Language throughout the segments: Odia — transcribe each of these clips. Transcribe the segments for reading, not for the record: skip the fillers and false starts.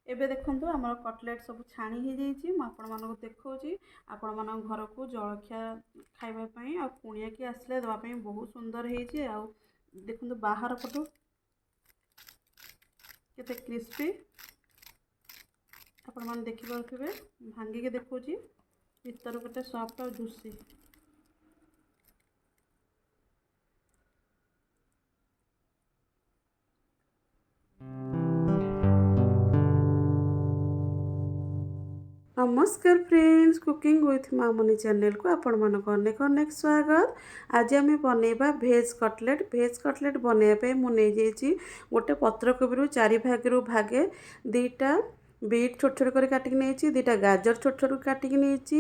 ଏବେ ଦେଖନ୍ତୁ, ଆମର କଟଲେଟ୍ ସବୁ ଛାଣି ହେଇଯାଇଛି। ମୁଁ ଆପଣମାନଙ୍କୁ ଦେଖାଉଛି। ଆପଣମାନଙ୍କ ଘରକୁ ଜଳଖିଆ ଖାଇବା ପାଇଁ ଆଉ କୁଣିଆ କିଏ ଆସିଲେ ଦେବା ପାଇଁ ବହୁତ ସୁନ୍ଦର ହେଇଛି। ଆଉ ଦେଖନ୍ତୁ, ବାହାର ପଟୁ କେତେ କ୍ରିସ୍ପି ଆପଣମାନେ ଦେଖିପାରୁଥିବେ। ଭାଙ୍ଗିକି ଦେଖାଉଛି, ଭିତରୁ କେତେ ସଫ୍ଟ ଆଉ ଜୁସି। ନମସ୍କାର ଫ୍ରେଣ୍ଡସ୍, କୁକିଂ ୱିଥ୍ ମାମୁନି ଚ୍ୟାନେଲକୁ ଆପଣମାନଙ୍କୁ ଅନେକ ଅନେକ ସ୍ୱାଗତ। ଆଜି ଆମେ ବନେଇବା ଭେଜ୍ କଟଲେଟ୍। ଭେଜ୍ କଟଲେଟ୍ ବନେଇବା ପାଇଁ ମୁଁ ନେଇଯାଇଛି ଗୋଟେ ପତ୍ରକୋବିରୁ 4 ଭାଗରୁ ଭାଗେ, 2ଟା ବିଟ୍ ଛୋଟ ଛୋଟ କରି କାଟିକି ନେଇଛି, 2ଟା ଗାଜର ଛୋଟ ଛୋଟ କାଟିକି ନେଇଛି,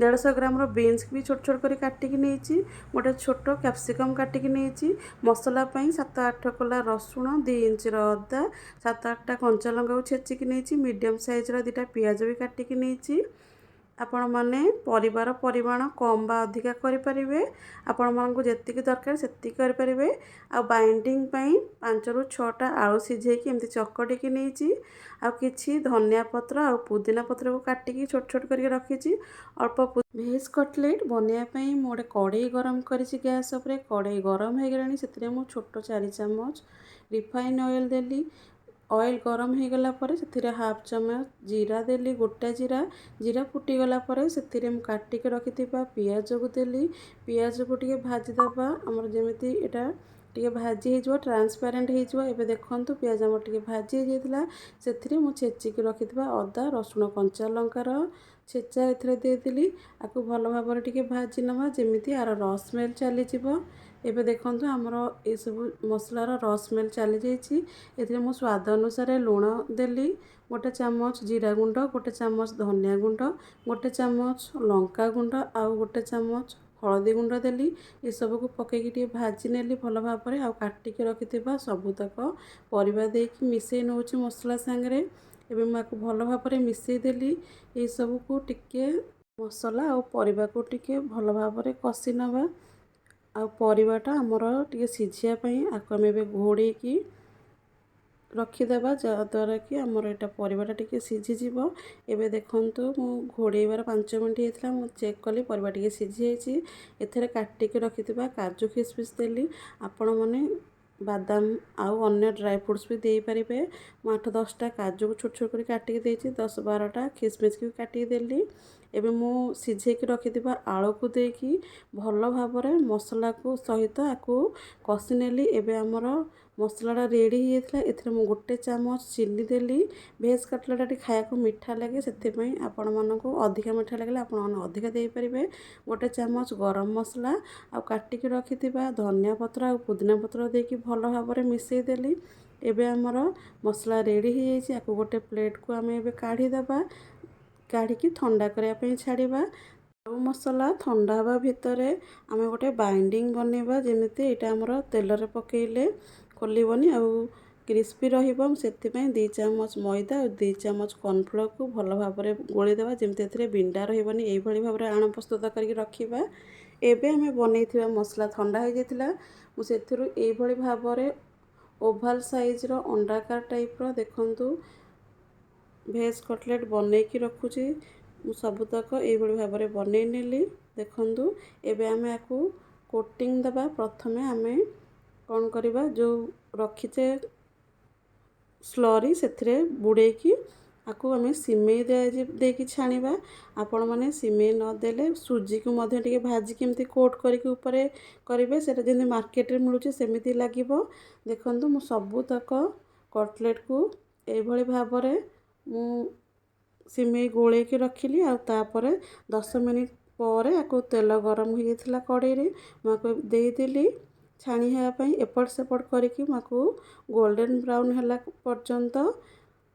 150 ଗ୍ରାମର ବିନ୍ସ ବି ଛୋଟ ଛୋଟ କରି କାଟିକି ନେଇଛି, ଗୋଟେ ଛୋଟ କ୍ୟାପ୍ସିକମ୍ କାଟିକି ନେଇଛି। ମସଲା ପାଇଁ 7 8 କୋଲା ରସୁଣ, 2 ଇଞ୍ଚର ଅଦା, 7 8ଟା କଞ୍ଚା ଲଙ୍କାକୁ ଛେଚିକି ନେଇଛି, ମିଡ଼ିୟମ୍ ସାଇଜ୍ର 2ଟା ପିଆଜ ବି କାଟିକି ନେଇଛି। ଆପଣମାନେ ପରିବାର ପରିମାଣ କମ୍ ବା ଅଧିକା କରିପାରିବେ, ଆପଣମାନଙ୍କୁ ଯେତିକି ଦରକାର ସେତିକି କରିପାରିବେ। ଆଉ ବାଇଣ୍ଡିଂ ପାଇଁ 5ରୁ 6ଟା ଆଳୁ ସିଝେଇକି ଏମିତି ଚକଟିକି ନେଇଛି। ଆଉ କିଛି ଧନିଆ ପତ୍ର ଆଉ ପୁଦିନା ପତ୍ରକୁ କାଟିକି ଛୋଟ ଛୋଟ କରିକି ରଖିଛି ଅଳ୍ପ। ଭେଜ୍ କଟଲେଟ୍ ବନେଇବା ପାଇଁ ମୁଁ ଗୋଟେ କଡ଼େଇ ଗରମ କରିଛି ଗ୍ୟାସ୍ ଉପରେ। କଡ଼େଇ ଗରମ ହେଇଗଲାଣି, ସେଥିରେ ମୁଁ ଛୋଟ 4 ଚାମଚ ରିଫାଇନ୍ ଅଏଲ୍ ଦେଲି। ଅଏଲ୍ ଗରମ ହେଇଗଲା ପରେ ସେଥିରେ ହାଫ୍ ଚାମଚ ଜିରା ଦେଲି, ଗୋଟା ଜିରା। ଜିରା ଫୁଟିଗଲା ପରେ ସେଥିରେ ମୁଁ କାଟିକି ରଖିଥିବା ପିଆଜକୁ ଦେଲି। ପିଆଜକୁ ଟିକେ ଭାଜିଦେବା, ଆମର ଯେମିତି ଏଇଟା ଟିକେ ଭାଜି ହେଇଯିବ, ଟ୍ରାନ୍ସପାରେଣ୍ଟ ହେଇଯିବ। ଏବେ ଦେଖନ୍ତୁ, ପିଆଜ ଆମର ଟିକେ ଭାଜି ହେଇଯାଇଥିଲା। ସେଥିରେ ମୁଁ ଛେଚିକି ରଖିଥିବା ଅଦା, ରସୁଣ, କଞ୍ଚା ଲଙ୍କାର ଛେଚା ଏଥିରେ ଦେଇଦେଲି। ଆକୁ ଭଲ ଭାବରେ ଟିକେ ଭାଜି ନେବା, ଯେମିତି ଆର ର ସ୍ମେଲ୍ ଚାଲିଯିବ। ଏବେ ଦେଖନ୍ତୁ, ଆମର ଏସବୁ ମସଲାର ର ସ୍ମେଲ୍ ଚାଲିଯାଇଛି। ଏଥିରେ ମୁଁ ସ୍ୱାଦ ଅନୁସାରେ ଲୁଣ ଦେଲି, 1 ଚାମଚ ଜିରା ଗୁଣ୍ଡ, 1 ଚାମଚ ଧନିଆ ଗୁଣ୍ଡ, 1 ଚାମଚ ଲଙ୍କା ଗୁଣ୍ଡ ଆଉ 1 ଚାମଚ ହଳଦୀ ଗୁଣ୍ଡ ଦେଲି। ଏସବୁକୁ ପକାଇକି ଟିକେ ଭାଜି ନେଲି ଭଲ ଭାବରେ। ଆଉ କାଟିକି ରଖିଥିବା ସବୁତକ ପରିବା ଦେଇକି ମିଶାଇ ନେଉଛି ମସଲା ସାଙ୍ଗରେ। ଏବେ ମୁଁ ଆକୁ ଭଲ ଭାବରେ ମିଶାଇ ଦେଲି। ଏସବୁକୁ ଟିକେ ମସଲା ଆଉ ପରିବାକୁ ଟିକେ ଭଲ ଭାବରେ କଷି ନେବା। ଆଉ ପରିବାଟା ଆମର ଟିକେ ସିଝିବା ପାଇଁ ଆକୁ ଆମେ ଏବେ ଘୋଡ଼େଇକି ରଖିଦେବା, ଯାହାଦ୍ୱାରା କି ଆମର ଏଇଟା ପରିବାଟା ଟିକେ ସିଝିଯିବ। ଏବେ ଦେଖନ୍ତୁ, ମୁଁ ଘୋଡ଼େଇବାର 5 ମିନିଟ୍ ହେଇଥିଲା, ମୁଁ ଚେକ୍ କଲି, ପରିବା ଟିକେ ସିଝି ଯାଇଛି। ଏଥିରେ କାଟିକି ରଖିଥିବା କାଜୁ କିସମିସ୍ ଦେଲି। ଆପଣମାନେ ବାଦାମ ଆଉ ଅନ୍ୟ ଡ୍ରାଏ ଫ୍ରୁଟ୍ସ ବି ଦେଇପାରିବେ। ମୁଁ 8 10ଟା କାଜୁକୁ ଛୋଟ ଛୋଟ କରି କାଟିକି ଦେଇଛି, 10 12ଟା ଖିସମିସ୍କି ବି କାଟିକି ଦେଲି। ଏବେ ମୁଁ ସିଝେଇକି ରଖିଥିବା ଆଳୁକୁ ଦେଇକି ଭଲ ଭାବରେ ମସଲାକୁ ସହିତ ଆକୁ କଷି ନେଲି। ଏବେ ଆମର ମସଲାଟା ରେଡ଼ି ହେଇଯାଇଥିଲା। ଏଥିରେ ମୁଁ 1 ଚାମଚ ଚିନି ଦେଲି। ଭେଜ୍ କଟଲେଟ୍ଟା ଟିକେ ଖାଇବାକୁ ମିଠା ଲାଗେ, ସେଥିପାଇଁ ଆପଣମାନଙ୍କୁ ଅଧିକା ମିଠା ଲାଗିଲେ ଆପଣମାନେ ଅଧିକା ଦେଇପାରିବେ। 1 ଚାମଚ ଗରମ ମସଲା ଆଉ କାଟିକି ରଖିଥିବା ଧନିଆ ପତ୍ର ଆଉ ପୁଦିନା ପତ୍ର ଦେଇକି ଭଲ ଭାବରେ ମିଶାଇ ଦେଲି। ଏବେ ଆମର ମସଲା ରେଡ଼ି ହେଇଯାଇଛି। ଆକୁ ଗୋଟେ ପ୍ଲେଟ୍କୁ ଆମେ ଏବେ କାଢ଼ିଦେବା। କାଢ଼ିକି ଥଣ୍ଡା କରିବା ପାଇଁ ଛାଡ଼ିବା। ଆଉ ମସଲା ଥଣ୍ଡା ହେବା ଭିତରେ ଆମେ ଗୋଟେ ବାଇଣ୍ଡିଂ ବନେଇବା, ଯେମିତି ଏଇଟା ଆମର ତେଲରେ ପକାଇଲେ ଖୋଲିବନି ଆଉ କ୍ରିସ୍ପି ରହିବ। ସେଥିପାଇଁ 2 ଚାମଚ ମଇଦା ଆଉ 2 ଚାମଚ କର୍ଣ୍ଣଫ୍ଲୋରକୁ ଭଲ ଭାବରେ ଗୋଳେଇଦେବା, ଯେମିତି ଏଥିରେ ବିଣ୍ଡା ରହିବନି। ଏଇଭଳି ଭାବରେ ଆଣ ପ୍ରସ୍ତୁତ କରିକି ରଖିବା। ଏବେ ଆମେ ବନେଇଥିବା ମସଲା ଥଣ୍ଡା ହେଇଯାଇଥିଲା। ମୁଁ ସେଥିରୁ ଏଇଭଳି ଭାବରେ ଓଭାଲ୍ ସାଇଜ୍ର, ଅଣ୍ଡାକାର ଟାଇପ୍ର ଦେଖନ୍ତୁ ଭେଜ୍ କଟଲେଟ୍ ବନେଇକି ରଖୁଛି। ମୁଁ ସବୁତକ ଏଇଭଳି ଭାବରେ ବନେଇ ନେଲି ଦେଖନ୍ତୁ। ଏବେ ଆମେ ଆକୁ କୋଟିଂ ଦେବା। ପ୍ରଥମେ ଆମେ କ'ଣ କରିବା, ଯେଉଁ ରଖିଛେ ସ୍ଲରି, ସେଥିରେ ବୁଡ଼େଇକି ଆକୁ ଆମେ ସିମେଇ ଦେଇକି ଛାଣିବା। ଆପଣମାନେ ସିମେଇ ନଦେଲେ ସୁଜିକୁ ମଧ୍ୟ ଟିକେ ଭାଜିକି ଏମିତି କୋଟ୍ କରିକି ଉପରେ କରିବେ, ସେଇଟା ଯେମିତି ମାର୍କେଟରେ ମିଳୁଛି ସେମିତି ଲାଗିବ। ଦେଖନ୍ତୁ, ମୁଁ ସବୁତକ କଟଲେଟ୍କୁ ଏଇଭଳି ଭାବରେ ମୁଁ ସିମେଇ ଗୋଳେଇକି ରଖିଲି। ଆଉ ତାପରେ 10 ମିନିଟ୍ ପରେ ଆକୁ ତେଲ ଗରମ ହୋଇଯାଇଥିଲା କଡ଼େଇରେ, ମୁଁ ଆକୁ ଦେଇଦେଲି ଛାଣି ହେବା ପାଇଁ। ଏପଟ ସେପଟ କରିକି ମୁଁ ଆକୁ ଗୋଲ୍ଡେନ୍ ବ୍ରାଉନ୍ ହେଲା ପର୍ଯ୍ୟନ୍ତ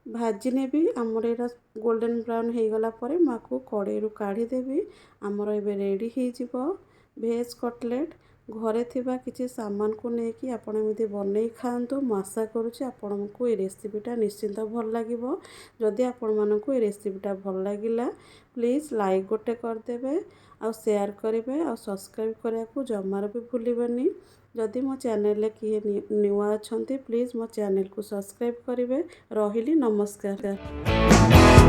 ଭାଜି ନେବି। ଆମର ଏଇଟା ଗୋଲ୍ଡେନ୍ ବ୍ରାଉନ୍ ହେଇଗଲା ପରେ ମୁଁ ଆକୁ କଡ଼େଇରୁ କାଢ଼ିଦେବି। ଆମର ଏବେ ରେଡ଼ି ହେଇଯିବ ଭେଜ୍ କଟଲେଟ୍। ଘରେ ଥିବା କିଛି ସାମାନକୁ ନେଇକି ଆପଣ ଏମିତି ବନେଇ ଖାଆନ୍ତୁ। ମୁଁ ଆଶା କରୁଛି ଆପଣଙ୍କୁ ଏ ରେସିପିଟା ନିଶ୍ଚିନ୍ତ ଭଲ ଲାଗିବ। ଯଦି ଆପଣମାନଙ୍କୁ ଏ ରେସିପିଟା ଭଲ ଲାଗିଲା, ପ୍ଲିଜ୍ ଲାଇକ୍ ଗୋଟେ କରିଦେବେ ଆଉ ସେୟାର କରିବେ ଆଉ ସବସ୍କ୍ରାଇବ୍ କରିବାକୁ ଜମାରୁ ବି ଭୁଲିବେନି। ଯଦି ମୋ ଚ୍ୟାନେଲରେ କିଏ ନୂଆ ଅଛନ୍ତି, ପ୍ଲିଜ୍ ମୋ ଚ୍ୟାନେଲକୁ ସବସ୍କ୍ରାଇବ୍ କରିବେ। ରହିଲି, ନମସ୍କାର।